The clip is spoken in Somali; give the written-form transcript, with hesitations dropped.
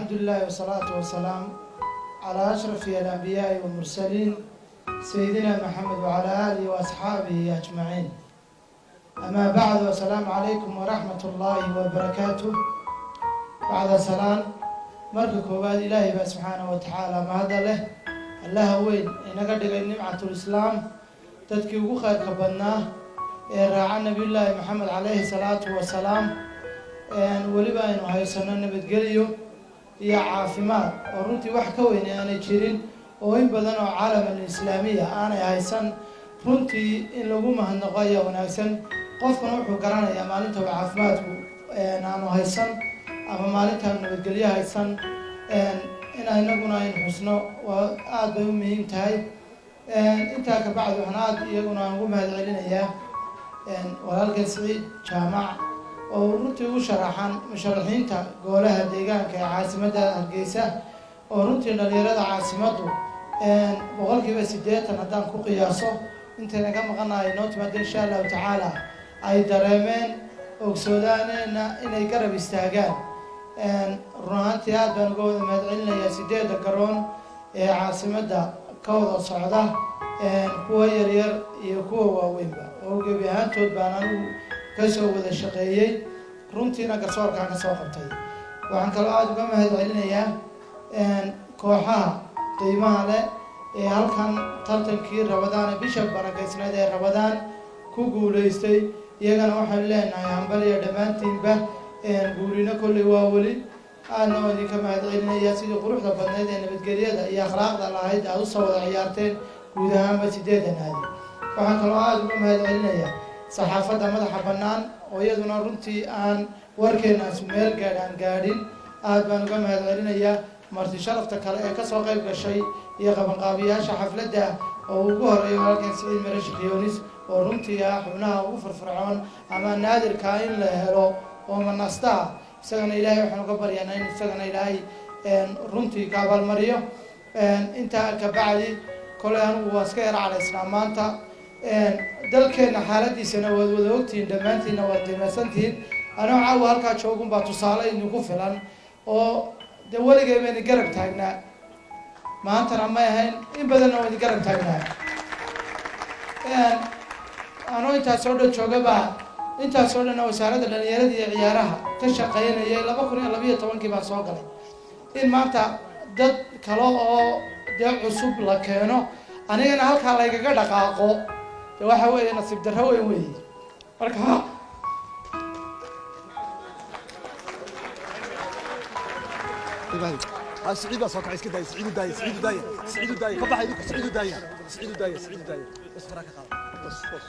الحمد لله والصلاة والسلام على أشرف الأنبياء والمرسلين، سيدنا محمد وعلى آله وأصحابه أجمعين. أما بعد، والسلام عليكم ورحمة الله وبركاته. بعد سلام، marka koowaad Ilaahay baa subxaanahu wa tacaala mahadda leh, Allaha weyn inaga dhigay nimcatul Islaam, dadkii ugu khayrka badnaa ee raaca Nabiyullaahi Maxamed calayhi salaatu wasalaam. Weliba aynu haysano nabadgelyo iyo caafimaad, oo runtii wax ka weyn aanay jirin, oo in badan oo caalam alislaamiya aanay haysan. Runtii in lagu mahadnaqo ayaa wanaagsan. Qofkuna wuxuu garanayaa maalinta uu caafimaadku aanu haysan ama maalintaanu nabadgelyo haysan. In inaguna aynu xusno waa aada bay u muhiim tahay. Intaa ka bacdi, waxaan aada iyaguna aan ugu mahad celinayaa walaalkan Siciid Jaamac, oo runtii u sharaxan musharaxiinta golaha deegaanka ee caasimadda Hargeysa, oo runtii dhalinyarada caasimaddu 80% haddaan ku qiyaaso intaynaga maqanahay noo timaado insha Allahu tacaala, ay dareemeen ogsoodaanena inay garab istaagaan. Run ahaantii aad baan uga wada mahad celinayaa sideedda garoon ee caasimadda ka wada socda, kuwa yaryar iyo kuwa waaweynba, oo gebi ahaantood baan anigu kasoo wada shaqeeyey, runtiina garsoorkaan ka soo qabtay. Waxaan kaloo aada uga mahad celinayaa kooxaha qiimaha leh ee halkan tartankii Rabadaan ee bisha barakaysneed ee Rabadaan ku guulaystay. Iyagana waxaynu leenahay hambaliya dhammaantiinba, guulina kolley waa weli. Aadna oo idinka mahad celinaya sidii quruxda badnayd ee nabadgelyada iyo akhlaaqda lahayd aada usoo wada ciyaarteen guud ahaanba sideedan naadi. Waxaan kaloo aada uga mahad celinayaa saxaafadda madaxa bannaan, oo iyaduna runtii aan warkeenaasu meel gaadh aan gaadhin. Aada baan uga mahad celinayaa marti sharafta kale ee kasoo qayb gashay iyo qabanqaabiyaasha xafladda, oo ugu horeeya walaalkan Siciid Mere Shikyonis, oo runtii ah xubnaha ugu firfircoon ama naadirkaa in la helo oo manasta ah. Isagana Ilaahay waxaan uga baryaanaa in isagana Ilaahay runtii ka abaalmariyo. Intaa ka bacdi, koley anigu waa iska yar calaysnaa maanta. Dalkeenna xaaladiisana waad wada ogtihiin dhammaantiinna, waad qiimaysantihiin. Anoo caawa halkaa joogun baa tusaale idinku filan, oo dee weligay bayna garab taagnaa, maantana may ahayn, in badanna waa idin garab taagnaa. Anoo intaas oo dhan joogaba, intaas oo dhanna Wasaaradda Dhalinyarada iyo Ciyaaraha ka shaqeynayay, 2012-kii baan soo galay. In maanta dad kale oo dee cusub la keeno, anigana halkaa laygaga dhaqaaqo, de waxa weeye nasiib darro weyn weeye. Marka سعيد بقى صوت عايز كده، سعيد داية، سعيد داية، سعيد داية، كبح ايدك، سعيد داية، سعيد داية، سعيد داية، بس فراك، بس بس.